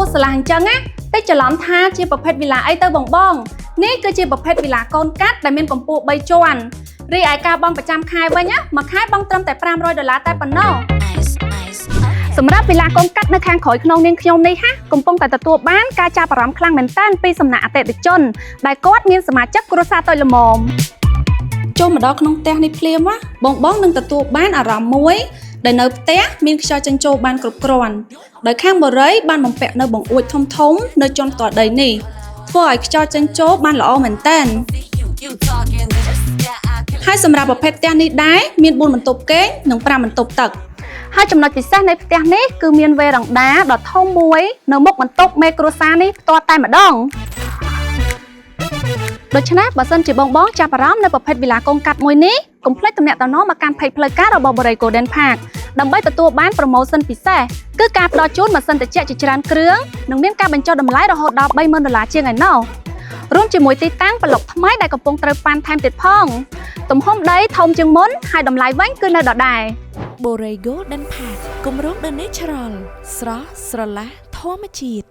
ស់ស្រឡះអញ្ចឹងណាតិចច្រឡំថាជាប្រភេទវីឡាអីទៅបងបងនេះគឺជាប្រភេទវីឡាកូនកាត់ដែលមានកម្ពស់3ជាន់រីឯការបង់ប្រចាំខែវិញណាមួយខែបង់ត្រឹមតែ500ដុល្លារតែប៉ុណ្ណោះ Ice, ice, okay. សម្រាប់វីឡាកូនកាត់នៅខាងក្រោយខ្នងនាងខ្ញុំនេះហាកំពុងតែទទួលបានការចាប់អារម្មណ៍ខ្លាំងមែនទែនពីសំណាក់អតិថិជនដែលគាត់មានសមាជិកគ្រួសារតូចល្មមចូលមកដល់ក្នុងផ្ទះនេះភ្លាមណាបងបងនឹងទទួលបានអារម្មណ៍មួយដែលនៅផ្ទះមានខ្យល់ចេញចូលបានគ្រប់គ្រាន់ដោយខាងបរិយបានបំពាក់នៅបង្អួចធំធំៗនៅជាន់ផ្ទាល់ដីនេះធ្វើឲ្យខ្យល់ចេញចូលបានល្អមែនទែន You talking this? Yeah, I can. ហើយសម្រាប់ប្រភេទផ្ទះនេះដែរមាន4បន្ទប់គេងនិង5បន្ទប់ទឹកហើយចំណុចពិសេសនៃផ្ទះនេះគឺមានវេរ៉ង់ដាដ៏ធំមួយនៅមុខបន្ទប់មេគ្រួសារនេះផ្ទាល់តែម្ដងដូច្នេះបើសិនជាបងបងចាប់អារម្មណ៍នៅប្រភេទវីឡាកូនកាត់មួយនេះកុំភ្លេចទំនាក់ទំនងមកកាន់ page ផ្លូវការរបស់ Borey Golden Park ដើម្បីទទួលបាន promotion ពិសេសគឺការផ្ដល់ជូនម៉ាស៊ីនត្រជាក់ជាច្រើនគ្រឿងនិងមានការបញ្ចុះតម្លៃរហូតដល់30,000ដុល្លារជាងឯណោះរួមជាមួយទីតាំងប្លុកថ្មីដែលកំពុងត្រូវប៉ាន់ថែមទៀតផង ទំហំដីធំជាងមុនហើយតម្លៃវិញគឺនៅដដែល Borey Golden Park គម្រោង The Natural ស្រស់ស្រឡះធម្មជាតិ។